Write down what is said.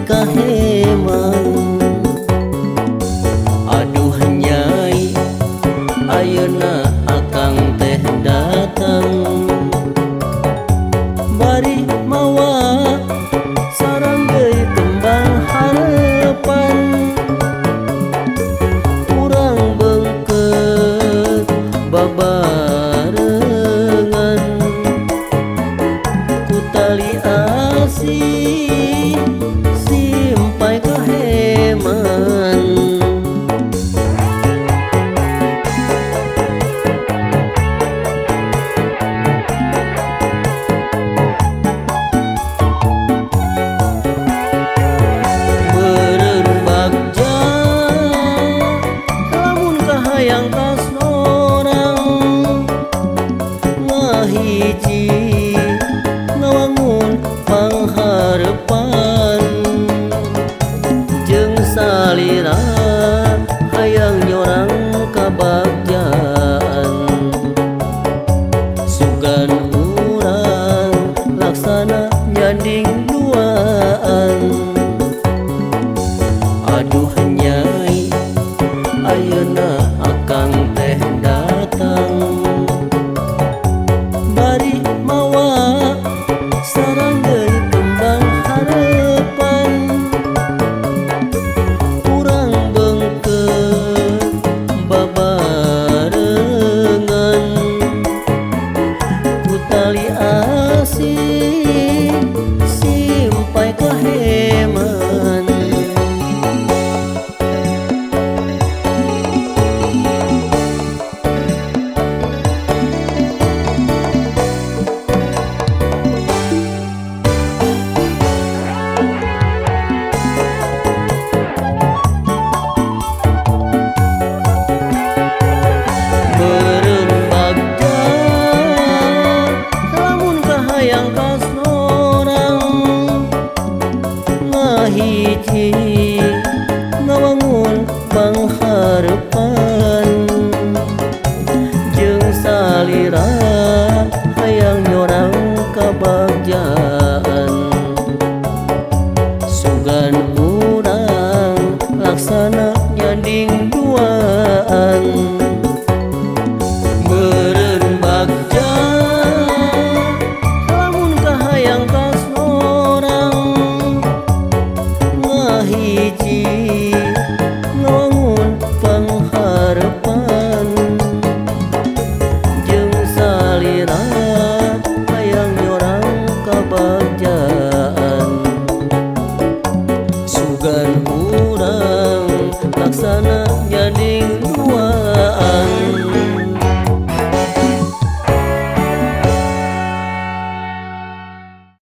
kaheman. Aduh nyai ayeuna akang teh datang bari mawa sarang deui kembang harepan. Urang beungkeut babarengan ku tali asih simpai kaheman. Meureun bagja lamun kahayang kasorang ngahiji ngawangun pangharepan jeung salira hayang nyorang kabagjaan. Sugan urang laksana nyanding duaan. Aduh nyai ayeuna akang teh datang bari mawa sarang deui kembang harepan. Urang beungkeut babarengan ku tali asih simpai kaheman. Meureun bagja lamun kahayang kasorang ngahiji ngawangun pangharepan jeung salira hayang nyorang kabagjaan. Sugan urang laksana nyanding duaan. Meureun bagja lamun kahayang kasorang ngahiji ngawangun pangharepan jeung salira hayang nyorang kabagjaan. Sugan urang laksana nyanding